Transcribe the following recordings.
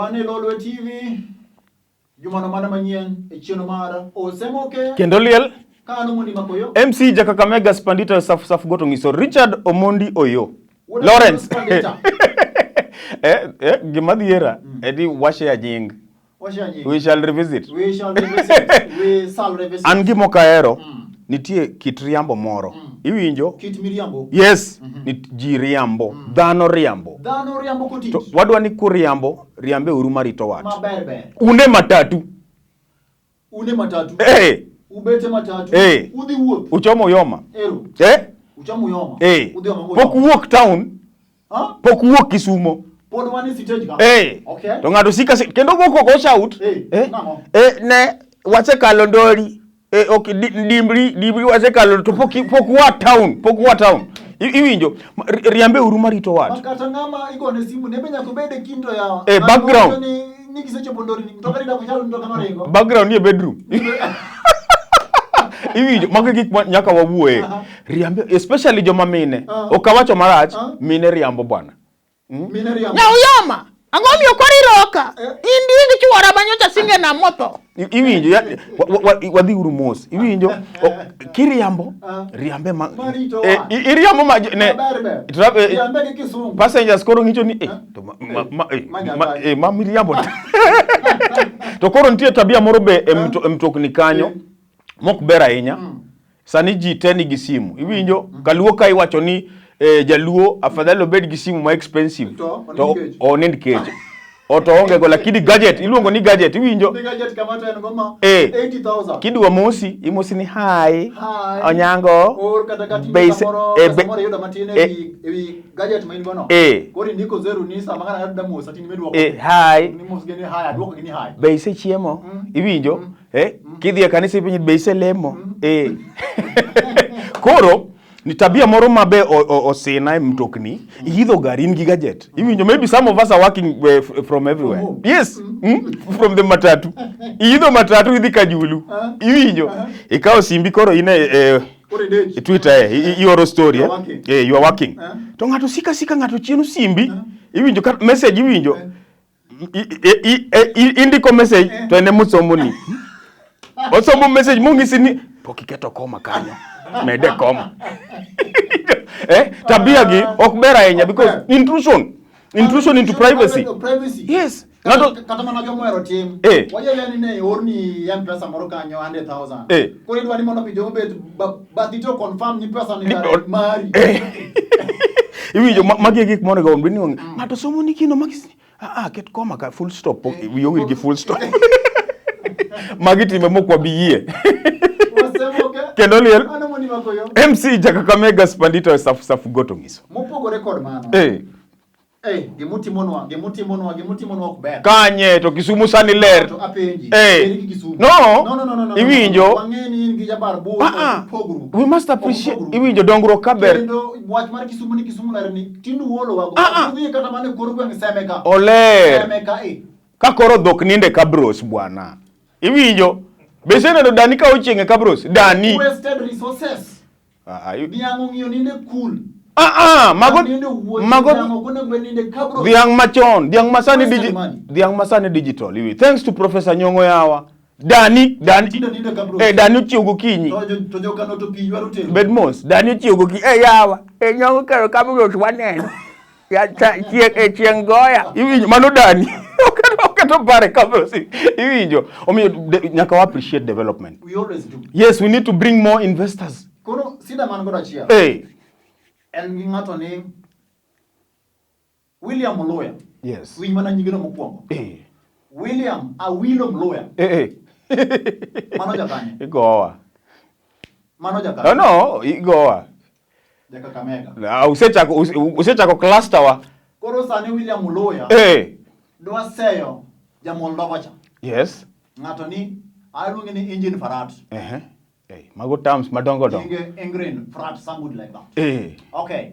Wan e Lolwe TV, jumano mana manyien e chenro mar Osemoke. Kendo liel. Ka an Omondi Makoyo. MC Jakakamega Spandita Saf Saf Goto ngiso Richard Omondi Oyo. Wuod Lawrence. Spandita. Gima dhiera edi washare nying. Washare nying. We shall revisit. We shall revisit. We shall revisit. An gima ok ahero, nitie kit riambo moro. Iwinjo? Kit miriambo. Yes, ni ji riambo, dhano riambo. Dhano riambo kotich. To wadwa ni kuriambo, riambe uru marito wat. Maber ber. Une matatu. Une matatu. Ubete matatu. Udhi wuoth. Uchomo Uyoma. Ero. Uchomo Uyoma. Udhi omo Pok wuok town. Ha? Pok wuok Kisumo. Pod wan e stage ka. Okay. To ng'ato sika kendo go koko shout. Nang'o? Ne wasekalo Ndori. Ok, dimbri, dimbri wasekalo to pok wa town, pok wa town. Iwinjo, riambe uru marito wat. Ma kata ng'ama igone simu ne be nyaka obed e kind to yawa. Eh, Ng'ato background. wacho ni gisechopo Ndori ni mtoka ni dak ochal mtoka maringo. Background ni e bedroom. Iwinjo, mago gik ma nyaka wawuoye. Riambe, especially joma mine. Ok awacho marach, mine riambo bwana. Mine riambo. Nyauyoma, ang'o miyo koro iroka? In ding chuora ma nyocha singe nam motho. Iwinjo, wadhi uru mos. Iwinjo, kiriambo, riambe ma, Marito wa. iriambo ma, ne, Maber ber. Riambe gi kisungu. Passengers koro ng'icho ni, to Ma ma, ma miriambo. To koro nitie tabia moro be e mtokni kanyo, mok ber ahinya. Sani ji te nigi simu. Iwinjo, kaluo ka iwacho ni jaluo afadhali obed gi simu ma expensive. To, onind To kech. onind kech. O to onge go, lakini gadget, iluongo ni gadget, iwinjo? Ni gadget kama to en go ma 80,000. Kidwa mosi, imosi ni hi. Hi. Onyango. Or kata ka tinde Be ise- samoro, samoro iyudo matin e wi gadget ma in go no. Koro indiko zero ni sama ng'ato da mosa tinde midwoko. Hi. Ni mos gi ni hi, aduoko gi ni hi. Be isechiemo? Iwinjo? Kidhi e kanisa ipenjo be iselemo? Koro ni tabia moro ma be osina e mtokni, iidho gari in gi gadget. Iwinjo, maybe some of us are working from everywhere. From home. Yes. From the matatu. Iidho matatu idhi Kajulu. Iwinjo. Ikawo simbi koro in e Koro idich. e Twitter ioro story. You are working. You are working. To ng'ato sika sika ng'ato chieno simbi. Iwinjo ka message iwinjo. Indiko message to en emosomoni. Osomo message mong'isi ni pok iketo koma kanyo. Mede koma. Tabia gi ok ber ahinya because intrusion into privacy. Privacy. Yes. Kata Ng'ato mana joma ohero tim. Wajalo ni ne iorni M-Pesa moro kanyo 100,000. Koro idwa ni mondo mi jogo bet bathi to confirm ni pesa ni kare mari. Iwinjo, magi e gik monego obed ni wang'e. Ng'ato somo ni kino magi ket koma ka full stop. Pok wiyi owil gi full stop. Magi timbe mok wabi yie. Wasemoke. Kendo liel. Mano mondi makoyo. MC Jakakamega Spandito e Safu Safu Goto ngiso. Mopogore kod mano. Gimutimonwa, gimutimonwa, gimutimonwa ok ber. Kanye to Kisumu sani ler. To apenji. Eri gi Kisumu. No. No, no, no, no, no, Iwinjo. no, no. Wang'e ni in gi jabar bur, ok pogru. We must Ok appreciate. pogru. Iwinjo dongruok ka ber. Kendo wach mar Kisumu ni Kisumu ler ni tindu uolo wago. Udhi kata mana e kor gweng' Semeka. Oler. Semeka e. Ka koro dhok ninde Kabros bwana. Iwinjo. Be iseneno Dani ka ochieng' e Kabros? Dani. Wasted resources. Dhiang' ong'iyo ninde kul. Ninde wuoche, dhiang' ok onego bed ninde Kabros. Dhiang' machon, dhiang' masani Wasted money. dhiang' masani digital. Iwi. Thanks to Professor Nyong'o yawa. Dani, Dani. Tinde ninde Kabros. Dani ochiew gokinyi. To jokano to pi ywaro tero. Bed mos. Dani ochiew gokinyi. Yawa. Nyong'o kero Kabros waneno. Ya, ta, chieng', chieng' goya. Iwinjo, mano Dani. Oketo pare Kabros. Iwinjo. Omiyo, nyaka wa appreciate development. We always do. Yes, we need to bring more investors. Koro sida man godo achiel. En gi ng'ato ni William Mluya. Yes. Winj mana nyingeno mokwongo. William Awilo Mluya. Mano jakanye? Igowa. Mano jakanye? No, no, igowa. Jaka Kakamega. Usechako cluster wa. Koro sani William Mluya. Dwa seyo Jamoldova cha. Yes. Ng'ato ni aluonge ni engine farat. Mago terms madongo dongo. Nyinge Engrin Frat, something like that. Okay.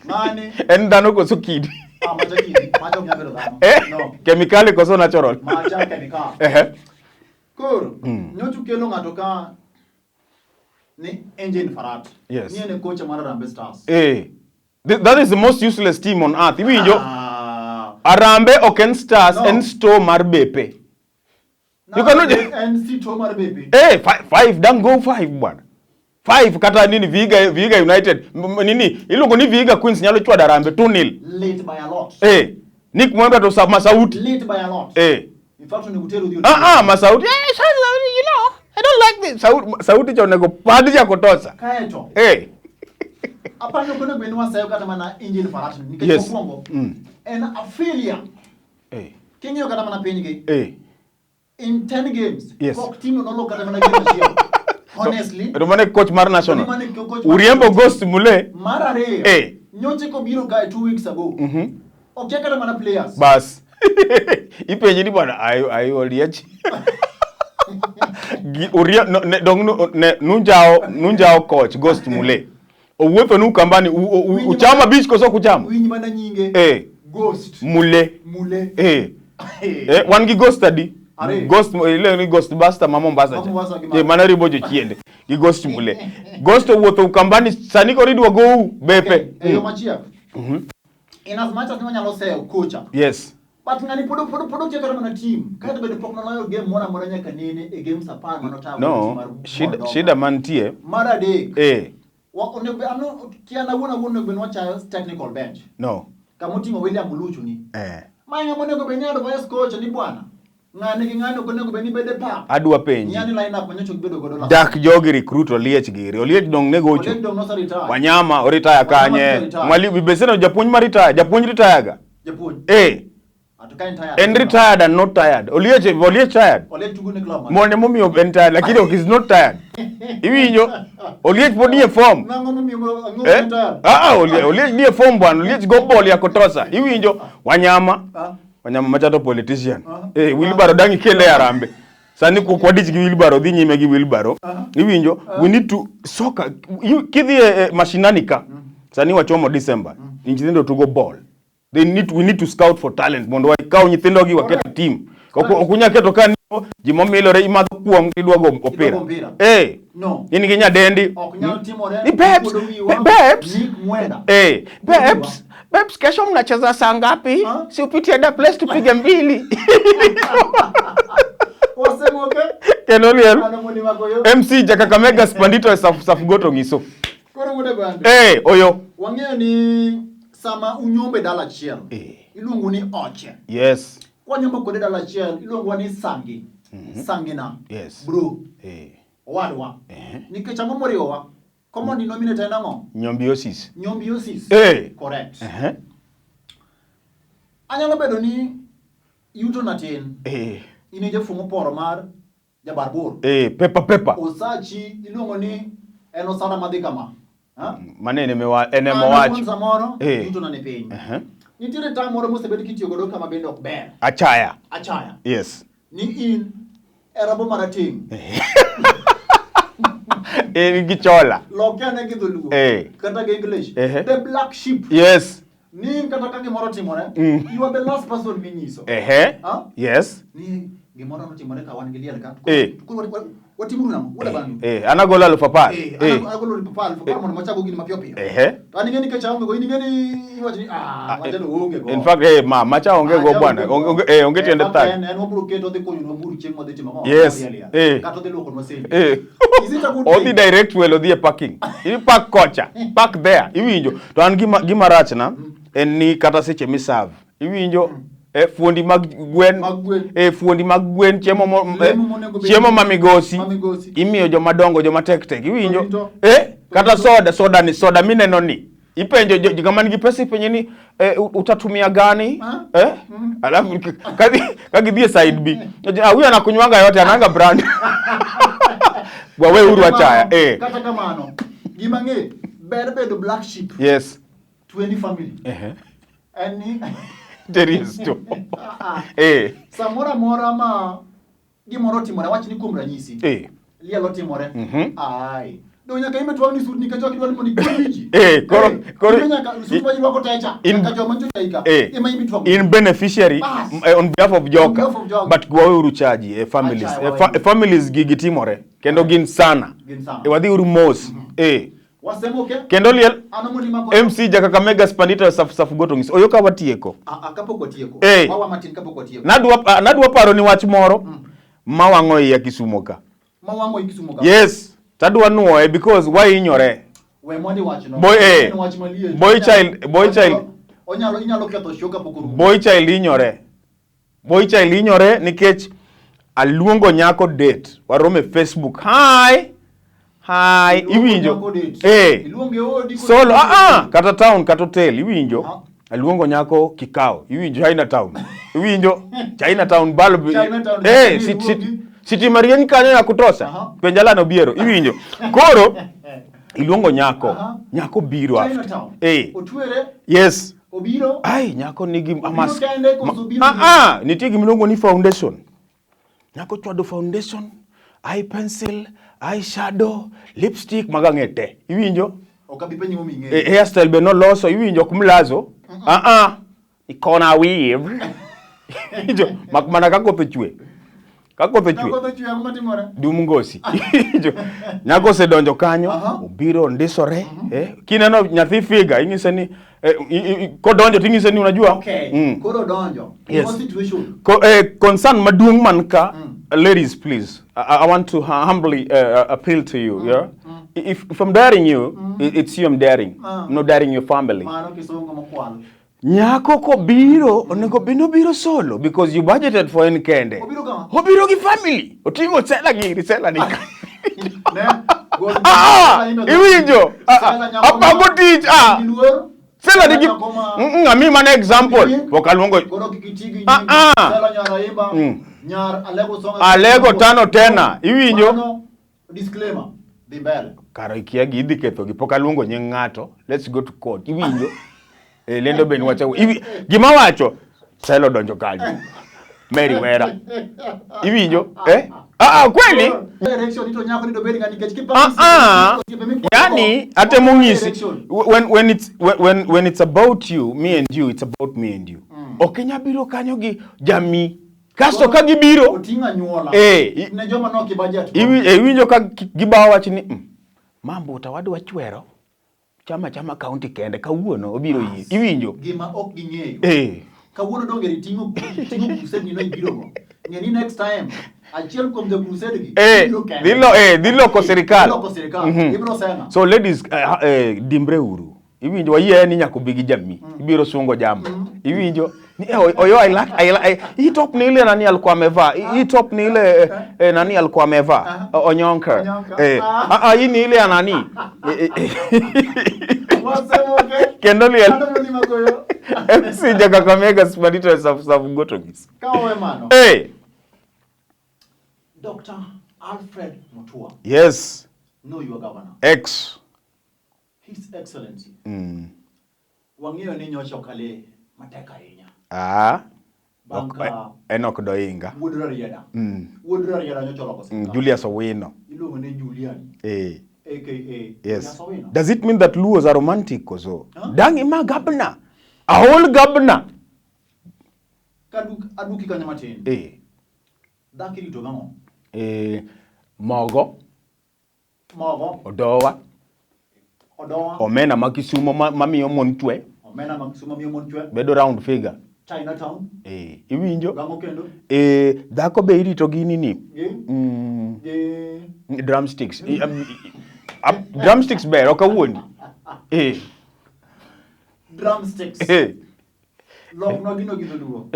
Mani. En dhano koso kidi? Macha kidi. Macha ok nyal bedo dhano. No. Kemikali koso natural? Macha kemikal. Koro, nyocha ukelo ng'ato ka ni Engine Farat. Yes. Ni en e kocha mar Harambee Stars. That is the most useless team on earth. Iwinjo? Arambe ok en Stars, No. en store mar bepe. You cannot En sito mar bepe. Eh, five, don't go five bwana. Five kata nini Vihiga, Vihiga United nini iluongo ni Vihiga Queens nyalo chwado Arambe 2-0. Late by a lot. Eh, Nick Mwendwa to Masauti. Late by a lot. Eh. In fact onego ter odhi. Ah ah, Masauti. Eh, sasa you know, I don't like this. Sauti sauti cha onego padi cha kutosa. Kaeto. Eh. Apani ok onego bed ni waseyo kata mana Angel Farati nikech mokwongo en a failure. Eh. King'iyo kata mana pinygi. Eh. In 10 games, pok team no noloyo kata mana game achiel. Honestly. To mane coach mar national. To mane coach mar Uriembo Ghost Mule. Mar ariyo. Eh. Nyocha kobiro kae 2 weeks ago. Okia kata mana players. Bas. Ipenji ni bwana ayo ayo oliech. Gi Urie no, ne, dong nu, ne, nunjao nunjao coach Ghost Mule. Owuotho nu kambani uchama abich koso ok uchamo? Winj mana nyinge. Eh. Ghost Mule. Mule. Eh. Eh, wan gi Ghost adi? Ariyo. Ghost ile ni Ghost Buster ma Mombasa Ma cha. Mombasa gi ma- Eh, mana ribo jochiende gi Ghost Mule. Ghost owuotho Ukambani sani koro idwa gou bepe. Okay, e yo machielo. In as much as ni wanyalo seyo kocha. Yes. But ng'ani pod pod pod okia kata mana team. Kata bende pok noloyo game moro amora nyaka nene e games 10 manotago No, mar shida, Moldova. shida mantie. Mar adek. Eh, Wa onego bed ano kia na wuon awuon onego bed ni wachayo technical bench. no. Kama oting'o William Oluchu ni. Eh. Ma ng'ama onego bed ni advice coach ni bwana. Ng'ani gi ng'ani ok onego bed ni bede pap. Adwa penji. Ng'ani line up manyocha gibedo godo last. Dak jogi recruit Oliech giri. Oliech dong ne gocho. Oliech dong noseretire. Wanyama oritaya Wanyama kanye. oseretire. Mwalimu Beseno japuonj ma retire, japuonj retire ga. Japuonj. Eh, Ato ka en tired. en retired and not tired. Oliech Oliech tired. Oliech tugo ne club. Monde momiyo en tired lakini ok is not tired. Iwinjo? Oliech pod nie form. Nang'o momiyo ang'o Eh? momiyo tired? Ah, ah, Oliech nie form bwana. Oliech go ball ya kotosa. Iwinjo? Wanyama. Ah. Wanyama machato politician. Ah. Eh, wheelbarrow dang ikele e Harambee. Sani kwadich gi wheelbarrow dhi nyime gi wheelbarrow. Iwinjo? We need to soccer. Kidhi e mashinani ka. Sani wachomo December. Nyithindo tugo ball. They need we need to scout for talent mondo wakaw nyithindo gi waket team. Ok unyal keto ka ni ji momilore imadho kuong idwa go opira. mpira. Eh. No. In gi nyadendi. Ok nyal timore. Ni Peps. Kuodo wiwa. Peps. Nick Mwenda. Eh, Peps. Peps, kesho mnacheza saa ngapi? Ha? Si upitie da place tupige mbili. Wasemoke. Kendo liel. Ano moni magoyo. MC Jakakamega Spandito e Saf Safgoto ng'iso. Koro wuode bande. Eh, oyo. Wang'eyo ni sama unyombo e dala achiel, Eh. iluongo ni oche. Yes. Kwanyombo kode e dala achiel, iluongowa ni sangi. Sangina. Yes. Bro. Eh. Owadwa. Nikech ang'o moriwowa? Common denominator en ang'o? Nyombiosis. Nyombiosis. Eh. Correct. Eh. Anyalo bedo ni yuto na tin. Eh. In e jafuong' oporo mar jabarbur. Eh, pepa pepa. Osachi iluongo ni en osara madhi kama. Ha? Mane ene mewa ene An awuon mowacho. samoro Eh. yuto na ni piny. Eh. Nitiere tam moro mosebed kitiyo godo kama bende ok ber. Achaya. Achaya. Yes. Ni in e rabo marateng'. En gi chola. Loke ane gi dholuo. Eh. Kata gi English. Eh. The black sheep. Yes. Ni in kata ka gimoro otimore, you are the last person minyiso. Ehe. Ha? Yes. Ni gimoro notimore ka wan gi liel ka. Eh. Koro watimuru nang'o? Wuod Abandu. Eh, anagolo alufu apar. Eh, Eh. agolo 10,000 mondo wachago gini mapiyo piyo. Ehe. To an ing'e ni nikech aonge go, in ing'e ni iwacho ni ah, machalo oonge go. In fact, eh, ma macha onge go bwana. Onge eh, onge tiende thag. En thag. en wabiro keto odhi konyonwa buru chieng' mwadhi timo ang'o? Yes. Wadhi liel. Eh. Kata odhi luokonwa sende. Eh. Is it a good Odhi thing? direct well odhi e parking. I park kocha. Park there. Iwinjo. To an gima gima rach na en ni kata seche miserve. Iwinjo eh, fuondi mag gwen, Mag gwen. eh, fuondi mag gwen chiemo mo, eh, Lemo monego bed chiemo ni- ma migosi ma migosi. imiyo joma dongo joma tek tek iwinjo To- eh, kata soda soda ni soda mineno ni ipenjo joma nigi pesa ipenjo ni eh, utatumia gani Ah. eh? Alafu ka gidhi e side B ah, huyu anakunywanga yote ananga brand wawe uru achaya eh. Kata kamano, gima ng'e, ber bedo black sheep Yes. to any family. Eh. En ni There is to. Ah, ah. Eh. Samoro amora ma gimoro otimore, awach ni kuom ranyisi. Eh. Liel otimore. Mhm. Ai. Do nyaka ime twang' ni sut nikech ok idwar ni mondo ikuod wiji. Eh, koro- koro- Ime nyaka sut ma irwako techa. Nyaka joma nitie e ka. Eh. Ema ime twang'o. In beneficiary Bas. On behalf of Joka. On behalf of Joka. But waweuru chaji e families. Achaya, E, fa waweuru. families gigi timore kendo gin sana. Gin sana. E wadhi uru mos. Eh. Wasemo ke. Kendo liel Ano mondi mako. MC Jakakamega Spandita Safu Safu Goto ng'is. Oyo ka watieko. A a kapok watieko. Eh. Wawa matin kapok watieko. Nadwa paro ni wach moro ma wang'o iya Kisumo ka. Ma wang'o i Kisumo ka. Yes. Tadwa nuoye because wahinyore. We mondi wachno. Boy, eh. En wach maliet. Boy child, boy child. Onyalo inyalo ketho show kapok orumo. Boy child hinyore. Boy child hinyore nikech aluongo nyako date. Waromo e Facebook. Hi. Hi. Iluongo Iwinjo. nyako date. Eh. Iluonge odi kod- Solo, kata town kata hotel iwinjo. Ah. Aluongo nyako kikao, iwinjo Chinatown. Iwinjo Chinatown bulb. Chinatown, Eh, iluongi. sitima rieny kanyo ya kutosha. Aha. Penj Alan Obiero, iwinjo. Koro iluongo nyako. Aha. Nyako biro after. Chinatown. Eh. Otwere. Yes. Obiro. Ai, nyako nigi Obiro amas. kende koso obiro gi- Nitie gima iluongo ni foundation. Nyako chwado foundation, eye pencil, eye shadow, lipstick mago ang'e te. Iwinjo? Ok abi penji momiyo ing'eyo. E, hairstyle be noloso, iwinjo ok mlazo. Ikona weave. Iwinjo? Mak mana ka koth ochwe. Ka koth ochwe. Ka koth ochwe ang'o matimore? Dum ngosi. Iwinjo? Nyako osedonjo kanyo, Aha. obiro ondisore. Kineno nyathi figa, ing'ise ni kodonjo ting'ise ni unajua. Okay. Koro donjo. Yes. What situation? Concern maduong' man ka, ladies please, I want to humbly appeal to you, yeah? If I'm daring you, it's you I'm daring. I'm not daring your family. Mano kisungu mokwal. Nyako kobiro, onego bed ni obiro solo because you budgeted for en kende. Obiro kama? Obiro gi family. Oting'o sela giri, sela ni ka. Ne? Go- Iwinjo? Sela nyako Apango ma- tich, Giluor. Sela nigi Nyako ma- ami mana example. Nying. Pok aluongo. Koro kik iti gi Ah, nying. ah. Sela nyar Aimba, nyar Alego Songa. Alego tano tena. Iwinjo? Mano, disclaimer. Dhi mbele. Kara ikia gi idhi ketho gi pok aluongo nying ng'ato. Let's go to court. Iwinjo? Lendo be niwacho. Gima wacho, Sela odonjo kanyo. Mary Wera. Iwinjo? Eh? Kweli? Direction ito nyako ni to bed ng'a nikech kiparo osiepe mikwako, Yani atemo ng'isi direction. when it's about you, me and you, it's about me and you. Ok inyal biro kanyo gi jamii. Kasto ka gibiro, Oting'o anyuola. Ne joma nok i budget. Iwinjo ka gibawo wach ni, mambo to wadwa chwero chama chama county kende kawuono obiro yie. Iwinjo? Gima ok ging'eyo. Kawuono donge iting'o crusade ni no ibiro go. Ng'e ni next time achiel kuom jo crusade gi biro kende. Dhi loko sirikal. Dhi loko sirikal. Ibiro seng'a. So ladies, dimbre uru. Iwinjo wayie ni nyaka obi gi jamii. Ibiro sungo jambo. Iwinjo? Ni, oyo, I like, I like, hii top ni ile nani alikuwa amevaa. Hii top ni ile nani alikuwa amevaa. Onyonka. Onyonka. Hii ni ile ya nani? Wasemo okay. Kendo liel. Ano mlima goyo? MC Jakakamega Smarito Safu Safu Gotogis. Kawe mano. Dr. Alfred Mutua. Yes. Know your governor. Ex. His Excellency. Wang'eyo ni nyocha okale matek ahinya. Bang' ka Enoch Doinga. Wuod Rarieda. Wuod Rarieda nyocha oloko sirkal. Julius Owino. Iluongo ni Julian. AKA Yes. Julius Owino. Does it mean that Luos are romantic koso? Huh? Dang ima governor. A whole governor. Ka aduki kanyo matin. Dhako irito gang'o? Mogo. Mogo. Odowa. Odowa. Omena ma Kisumo mamiyo mon chwe. Omena ma Kisumo miyo mon chwe. Bedo round figure. Chinatown. Iwinjo? Gang'o kendo? Dhako be irito gi nini? Gi? Gi? Drumsticks. Drumsticks ber, ok awuondi. Drumsticks. Loknwa gino gi dholuo.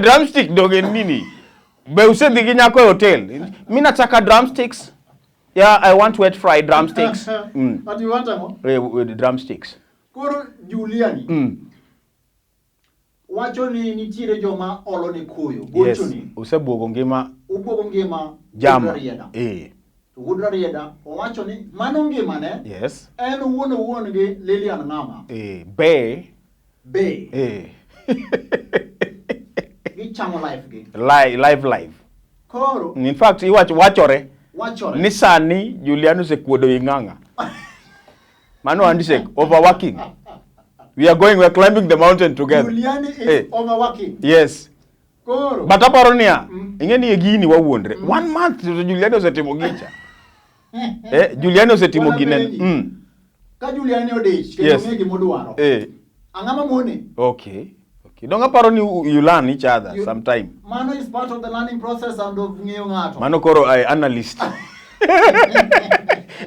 Drumstick dog en nini? Be usedhi gi nyako e hotel? Mi nataka drumsticks. Yeah, I want wet fried drumsticks. But you want ang'o? Drumsticks. Koro Juliani. Wacho ni nitiere joma olo ne koyo, Yes, gocho ni. osebuogo ngima Obuogo ngima jama. Wuod Rarieda. Wuod Rarieda owacho ni mano ngimane. Yes. En owuon owuon gi Lilian Ng'ama. Be. Be. Gichamo life gi. Live, live. Koro. In fact, iwacho, wachore. Wachore. Ni sani Julian osekuodo wi Ng'ang'a. Mano handshake, overworking. We are going, we are climbing the mountain together. Juliani is overworking. Yes. Koro. But aparo niya, ing'e ni e gini wawuondre. 1 month to Juliani osetimo gicha. Juliani osetimo Wana ginen. penji. Ka Juliani odich kendo Yes. ong'e gima odwaro. Ang'ama mone? Okay. Okay. Donge aparo ni you learn each other sometime. Mano is part of the learning process and of ng'eyo ng'ato. Mano koro ay analyst.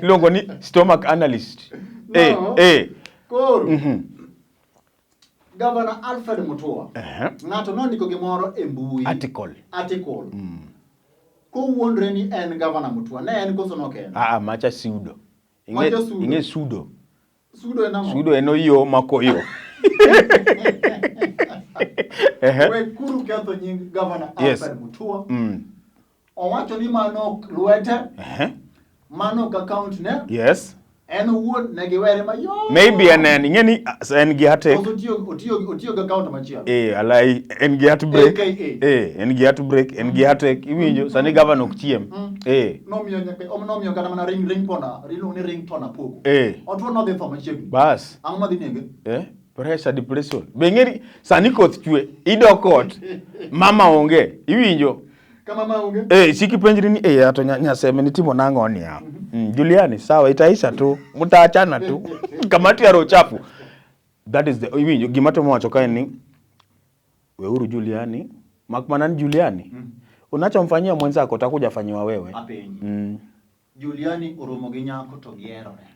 Iluongo ni stomach analyst. No. Koro. Governor Alfred Mutua. Ng'ato nondiko gimoro e mbui. Article. Article. Kowuondre ni en Governor Mutua. Ne en koso nok en? Ah, macha pseudo. Macha pseudo. Ing'e pseudo. Pseudo en ang'o? Pseudo en oyo mako yo. We kuru ketho nying Governor Alfred Mutua. Owacho ni mano lwete. Mano ok account ne. Yes. En owuon ne giwere mayom. Maybe en en ing'e ni en gi heartache. Koso otiyo gi account machielo. Alai en gi heartbreak. AKA. En gi heartbreak, en gi heartache. Iwinjo sani governor ok chiem. Nomiyo nyaka nomiyo kata mana ring tona, iluongo ni ring tona poko. Otuo nodhi tho machiegni. Bas. Ang'o madhi nege? Pressure, depression. Be ing'e ni sani koth chwe, idok ot, mama onge, iwinjo? Kama mama onge? Siki penjri ni ato nyaseme nitimo nang'o niya? Juliani, sawa, itaisha tu, mtaachana tu. Kamati ya roho chafu. That is the, iwinjo, gima temo wacho kae ni, weuru Juliani, mak mana ni Juliani. Unachomfanyia mwenzako utakuja fanyiwa wewe. Apenji. Juliani oromo gi nyako to gierore.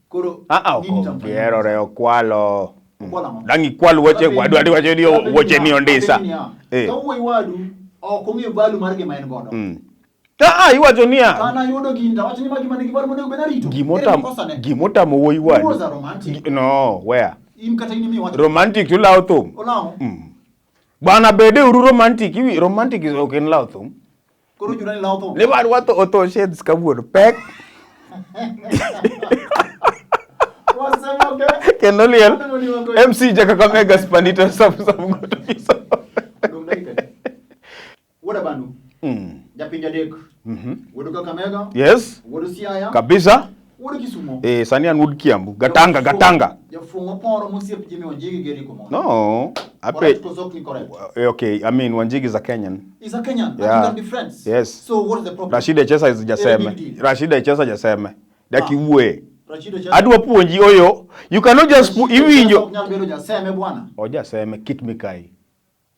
Koro, nini Ok tamfanyia? gierore, okwalo. Okwalo ang'o? Dang' ikwal wuoche wadu, adi wacho ni wuoche ni ondisa. Apenji niya, ka wuoyi wadu ok ong'eyo value mar gima en godo. Iwacho niya. Kana yudo gini to awacho ni ma gima nigi value monego bed arito. Ere kosane? Gimotamo wuoyi wadu. Was a romantic. No, where? In kata in imiyo wach. Romantic to lawo thum. Olawo. Bana bede uru romantic, iwi romantic is ok en lawo thum. Koro Juliani lawo thum. Ne wan watho otho shades kawuono pek. Wasema okay. Kendo liel. MC ja Kakamega Spandita safu safu goto kiso. Wuod Abandu. Japinj adek. Wuod Kakamega. Yes. Wuod Siaya. Kabisa. Wuod Kisumo. Sani an wuod Kiambu. Gatanga, Gatanga. Jafuong' oporo mosiep Jimmy Wanjigi gi Eric Omondi. No. Correct, koso ok ni correct? Okay, I mean Wanjigi is a Kenyan. He's a Kenyan. Yeah. And we can be friends. Yes. So what is the problem? Rashid Echesa is Jaseme. Big deal. Rashid Echesa Jaseme. Daki wuoye. Rashid Echesa. Adwa puonji oyo. You cannot just Rashid Echesa iwinjo. ok nyal bedo Jaseme bwana. O Jaseme kit mikai.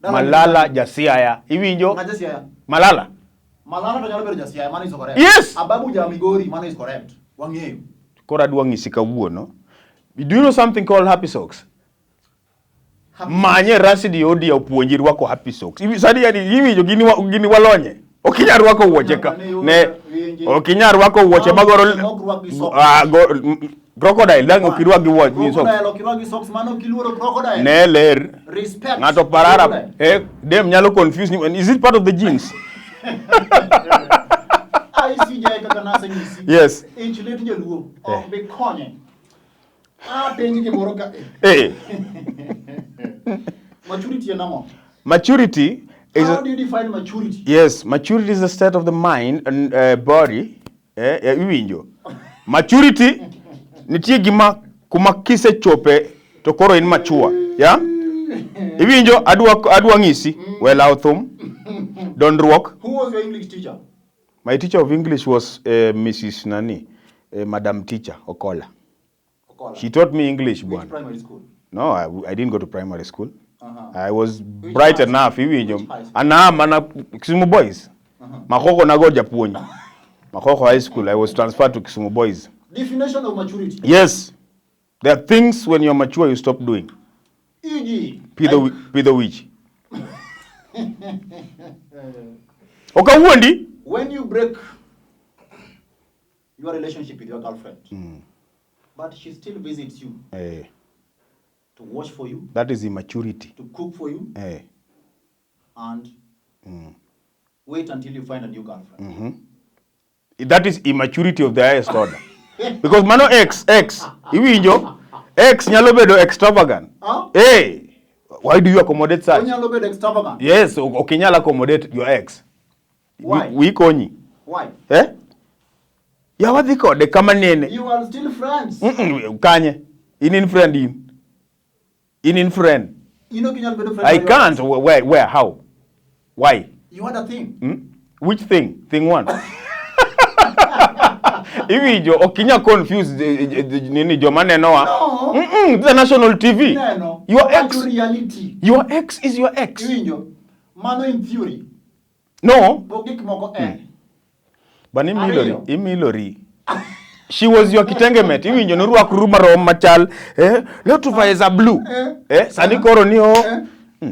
Dala Malala ni- Jasiaya. Iwinjo? Ng'a Jasiaya? Malala. Malala to nyalo bedo Jasiaya, mano is correct. Yes. Ababu ja Migori, mano is correct. Wang'eyo. Koro adwa ng'isi kawuono. Do you know something called happy socks? Happy Manye Rashid Odia opuonji rwako happy socks. Sani yani iwinjo gini walonye. Ok inyal rwako wuoche ka. Ne ok inyal rwako wuoche magoro crocodile dang' ok irwak gi wuoche gi socks. Crocodile ok irwak gi socks, mano ok iluoro crocodile. Ne ler. Respect. Ng'ato parara. Dem nyalo confuse ni. Is it part of the jeans? ICJ kaka nasenyisi. Yes. Ich lit joluo ok bi konye. Apenji gimoro ka. Maturity en ang'o? Maturity is How do you define maturity? Yes, maturity is a state of the mind and body. Iwinjo. Maturity nitie gima kuma kisechope to koro in mature. Yeah? Iwinjo adwa ng'isi we lawo thum. Dondruok. Who was your English teacher? My teacher of English was Mrs. Nani, Madam Teacher Okola. Okola. She taught me English, Which bwana. primary school? No, I didn't go to primary school. I was Which bright high enough, school? iwinjo. Which high school? Ana mana Kisumu Boys. Makoko nago japuonj. Makoko High School. I was transferred to Kisumu Boys. Definition of maturity. Yes. There are things when you're mature you stop doing. E.g. Pidho wich. Okawuondi? When you break your relationship with your girlfriend, but she still visits you to wash for you, That is immaturity. to cook for you, and wait until you find a new girlfriend. That is immaturity of the highest order. Because mano ex, iwinjo, ex nyalo bedo extravagant. Huh? Hey, why do you accommodate such? Onyalo bedo extravagant. Yes, ok inyal accommodate your ex. Why? Wi konyi. Why? Eh? Ya wadhi kode kama nene. You are still friends. Kanye. In friend in. In friend. You know inyalo bedo friend. I can't. Where, how? Why? You had a thing. Which thing? Thing one. Iwinjo ok inyal confuse nini joma nenowa. No. The national TV. Neno. Your ex, Wacho reality. your ex is your ex. Iwinjo. Mano in theory. No. Pok gik moko en. Bani imilori, Ariyo. imilori. She was your kitenge mate. Iwinjo nurwakru marom machal. Eh, leo tuvae za blue. Eh. Eh, sani koro ni o. Eh. Eh?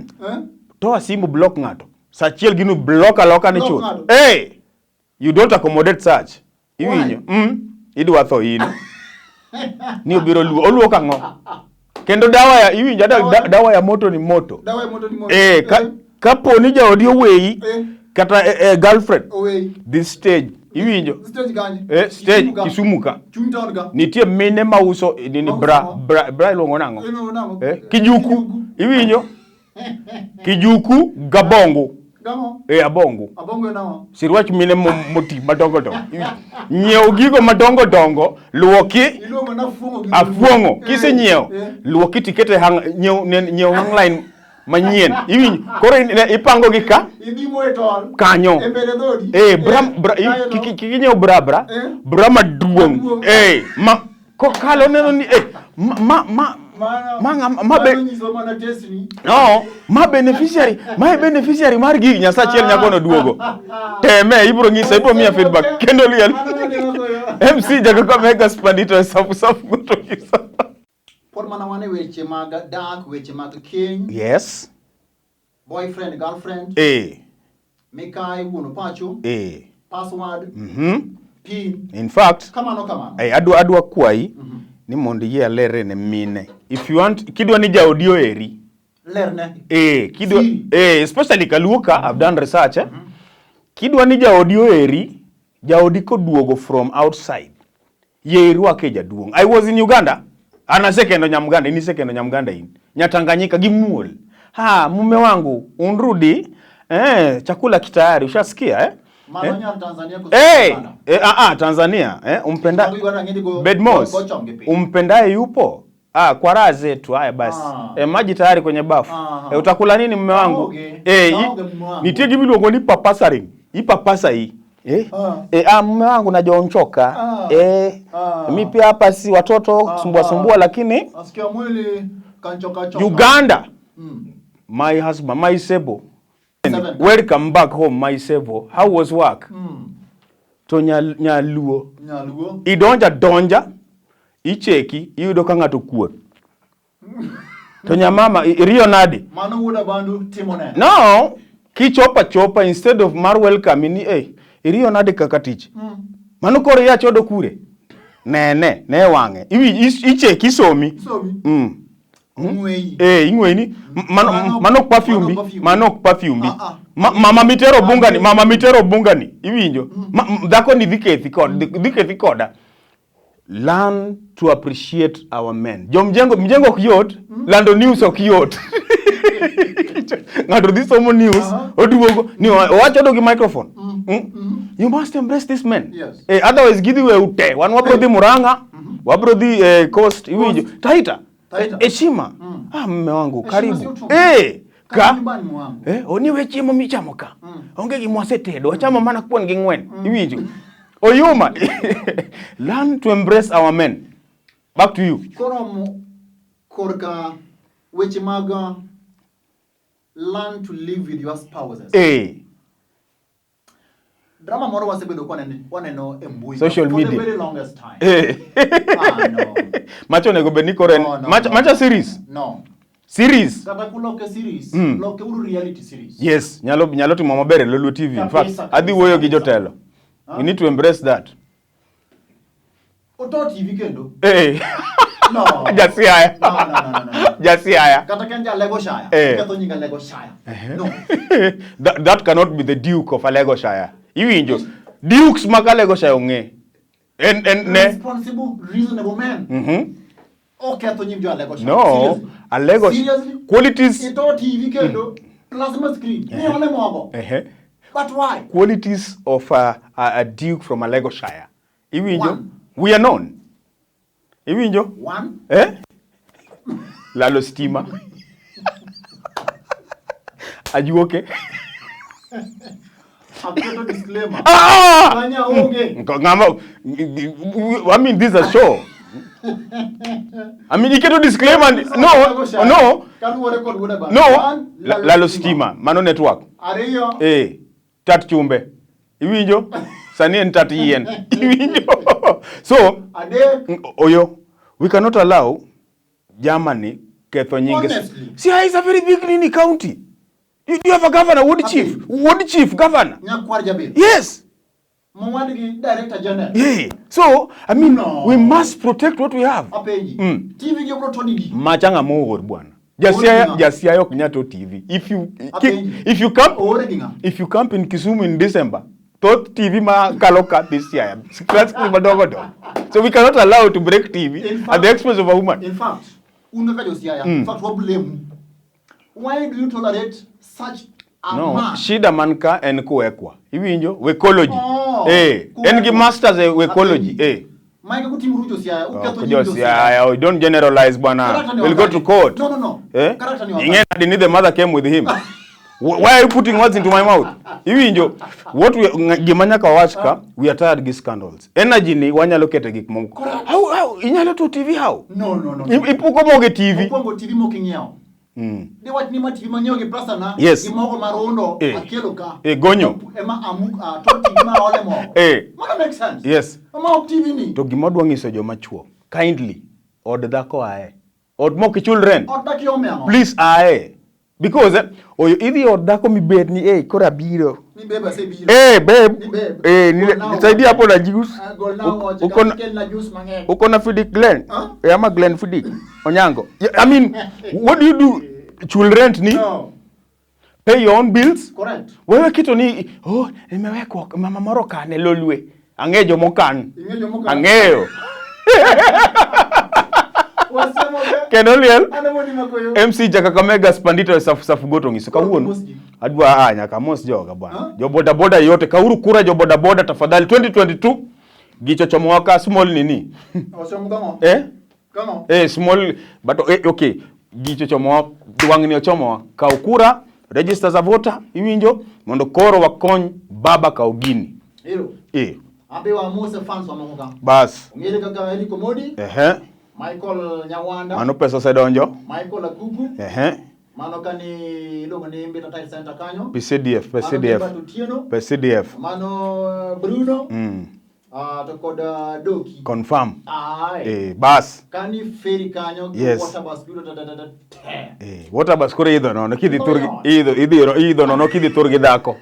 Toa simu block ng'ato. Sa achiel ginu block aloka ni Block chuth. ng'ato. Hey, you don't accommodate such. Iwinjo? Why? Idwa tho in. Ni obiro luo. Oluok ang'o? Kendo dawa ya iwinjo dawa ya moto ni moto. Dawa ya moto ni moto. Eh, kapo ni jaodi oweyi Eh. kata girlfriend Oweyi. this stage iwinjo Stage kanye? Stage Kisumu ka. Kisumu ka. Chuny town ka. Nitie mine mauso nini Mauso bra ang'o? bra iluongo nang'o? Iluongo nang'o? Kijuku. Iwinjo? Kijuku gabongo. Gang'o? Abongo. Abongo en ang'o? Sirwach mine moti madongo dongo. Nyiew gigo madongo dongo, luoki. Iluongo na afuong'o gi Afuong'o. Kisenyiewo. Kisenyiewo, luoki tikete hang nyiew nyiew hangline manyien. Iwinjo? Koro ipango gi ka? Idhi moye tol. Kanyo. E mbele dhodi. Bra bra kik inyiew bra bra. Bra maduong'. Ma kokalo neno ni ma ma no, ma beneficiary, ma beneficiary mar gigi Nyasaye achiel nyako no duogo. Teme ibro ng'isa, ibro miya feedback kendo liel. MC Jakakamega Spandito safu safu gotokisa. Pod mana wan e weche mag dak, weche mag keny. Yes. Boyfriend, girlfriend. Mikai wuon pacho. Password. PIN. In fact, kamano kamano. Adwa kwayi ni mondo iyie alere ne mine. If you want, kidwa ni jaodi oeri. Lerne. Kidwa, especially Kaluoka, I've done research. Kidwa ni jaodi oeri, jaodi koduogo from outside. Yie irwake jaduong'. I was in Uganda. An asekendo Nyamganda, in isekendo Nyamganda in. Nyatanganyika gi muol. Ha, mume wangu, unrudi. Chakula kitayari, ushasikia Mano nyar Tanzania koso Uganda? Tanzania, umpenda Bedmos. Umpendaye yupo? Kwa raha zetu haya basi. Maji tayari kwenye bafu. Utakula nini mume wangu? Nitie gima iluongo ni papasaring. Ipapasa hii. Mume wangu najonchoka. Mi pia hapa si watoto sumbua sumbua lakini nasikia mwili kanchoka choka. Uganda. My husband, my sebo. Welcome back home my sebo. How was work? To nyaluo. Nyaluo. Idonja donja icheki iyudo ka ng'ato kuot. To nyamama iriyo nadi? Mano wuoda bandu timo ne. No, kichopa chopa instead of mar welcome ni iriyo nadi kaka tich. Mano koro iya chodo kure. Ne ne wang'e. Icheki isomi. Isomi. Ing'weyi. Ing'weyi ni mano ok perfume. Mano ok perfume. Mama mitero bungani, mama mitero bungani. Iwinjo. Dhako ni dhi kethi koda. Learn to appreciate our men. Jomjengo, mjengo ok yot, lando news ok yot. Ng'ato dhi somo news, oduogo ni owacho gi microphone. You must embrace this men. Yes. Otherwise gidhi we ute. Wan wabro dhi Murang'a, wabro dhi Coast, iwinjo. Taita. Heshima. Mume wangu, karibu. Ka oni we chiemo michamo ka. Onge gima wasetedo, wachamo mana kuon gi ng'wen. Iwinjo. Oyuma. Learn to embrace our men. Back to you. Koro korka weche mag learn to live with your spouses. Drama moro wasebedo kwa waneno e mbui social media for the very longest time. No. Macho onego bed ni koro macha series. No. Series. Kata kuloke series, loke uru reality series. Yes, nyalo timo maber e Lolwe TV. In fact, adhi wuoyo gi jotelo. We need to embrace that. Oto TV kendo. No. Jasiaya. No. Jasiaya. Kata ken ja Lego Shire. Ketho nyinga Lego Shire. No. That cannot be the Duke of Alego Shire. Iwinjo. Dukes mag Alego Shire ong'e. En ne responsible, reasonable man. Oketho nying jo Alego Shire. No. Alego Seriously? Qualities. Ito TV kendo. Plasma screen. Ni ole mogo. But why? Qualities of a duke from Alego Shire. Iwinjo. We are known. Iwinjo? One. Lalo stima. Ajuoke. Aketo disclaimer. Ah! Kanya onge. Ng'ama I mean this is a show. I mean iketo disclaimer no no Kaluwore kod wuoda baba. no One, lalo stima mano network. Ariyo. Eh, tat chumbe. Iwinjo? Sani en tat yien. Iwinjo? So, Adek. Oyo, we cannot allow Germany ketho nyinge. Honestly. Siaya is a very big nini county. You have a governor, ward chief, ward chief, governor. Nyakwar Jabir. Yes. Mowadgi Director General. Yeah. So, I mean, No. we must protect what we have. Apenji. TV gi obro toni gi. Macha ng'ama oor bwana. Jasiaya Oor gi ng'a? jasiaya ok nyal to TV. If you Apenji. if you come Oore gi ng'a? if you camp in Kisumu in December, thoth TV ma kalo ka dhi Siaya. Class madongo dongo. So we cannot allow to break TV In at fact- the expense of a woman. In fact, un kaka jo-Siaya, in fact, wa blame. Why do you tolerate such a No, man? shida man ka en kuwekwa. Iwinjo? Wekology. Oh, Eh, en gi kuwekwa. masters e wekology. Apenji. Eh. Mike kutim rucho Siaya, uketho Oh, nying jo jo-Siaya. Siaya, don't generalize bwana. Character ni We'll go wakati. to court. No, no, no. Eh? Character ni wakati. Ing'e nadi ni the mother came with him. Why are you putting words into my mouth? Iwinjo, what we gima nyaka wawach ka, we are tired gi scandals. Energy ni wanyalo kete gik moko. How inyalo to TV how? No, no, no. Ipuko mogo e TV. Mokwongo TV mok ing'iewo. Diwach ni ma TV manyiewo gi pesa na, Yes. gi mogo marundo, Eh. akelo ka. Eh, gonyo. Ema amuk, to TV ma aole mogo. Eh. Mano make sense. Yes. Ma ok TV ni. To gima adwa nyiso joma chuo, kindly, od dhako ae. Od mok ichul rent. Ot dak iome ang'o? Please ae. Because oyo idhi od dhako mibed ni eh koro abiro. Ni babe asebiro. Eh babe. Ni babe. Eh Golna nisaidia hapo na juice. Ah, golna wuoche, Uko na- kelna juice mang'eny. Uko na Fidik Glenn? Huh? Eh, ama Glenn Fidik Onyango. Yeah, I mean, what do you do? Chul rent ni? No. Pay your own bills? Correct. Wewe kitu ni oh, nimewekwa mama moro kane lolwe. Ang'eyo jomokan. Ing'eyo jomokan. Ang'eyo. Wasemo ga. Kendo liel. An wuoni makoyo. MC Jakakamega Spandito safu safu goto ngiso kawuono. Mos ji. Adwa nyaka mos joga bwana. Huh? Jo boda boda yote kauru kura jo boda boda tafadhali 2022 gichochomowa ka small nini. Wasomo kang'o? Eh? Kang'o? Eh, small but okay gichochomowa wang'ni ochomowa kaw kura register as a voter iwinjo mondo koro wakony baba kaw gini Ero. eh Ambe wamose fans mamoko ka. bas Ong'ere kaka Eric Omodi, ehe Michael Nyawanda, mano pesa osedonjo Michael Akuku, ehe mano kani iluongo ni Mbita Tile Center kanyo. PCDF Mano PCDF Gilbert Otieno, PCDF mano Bruno, to kod Doki. Confirm. Aye. Eh bas Kani ferry kanyo gi Yes. water bus duto ta ta ta ta te. Eh water bus koro idho nono kidhi thurgi Oyo. idho idhi idho nono kidhi thurgi dhako.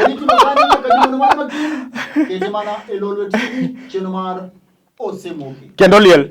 Oriti makani nyaka jumano mar makin. Kete mana e Lolwe TV chenro mar Osemoki. Kendo liel.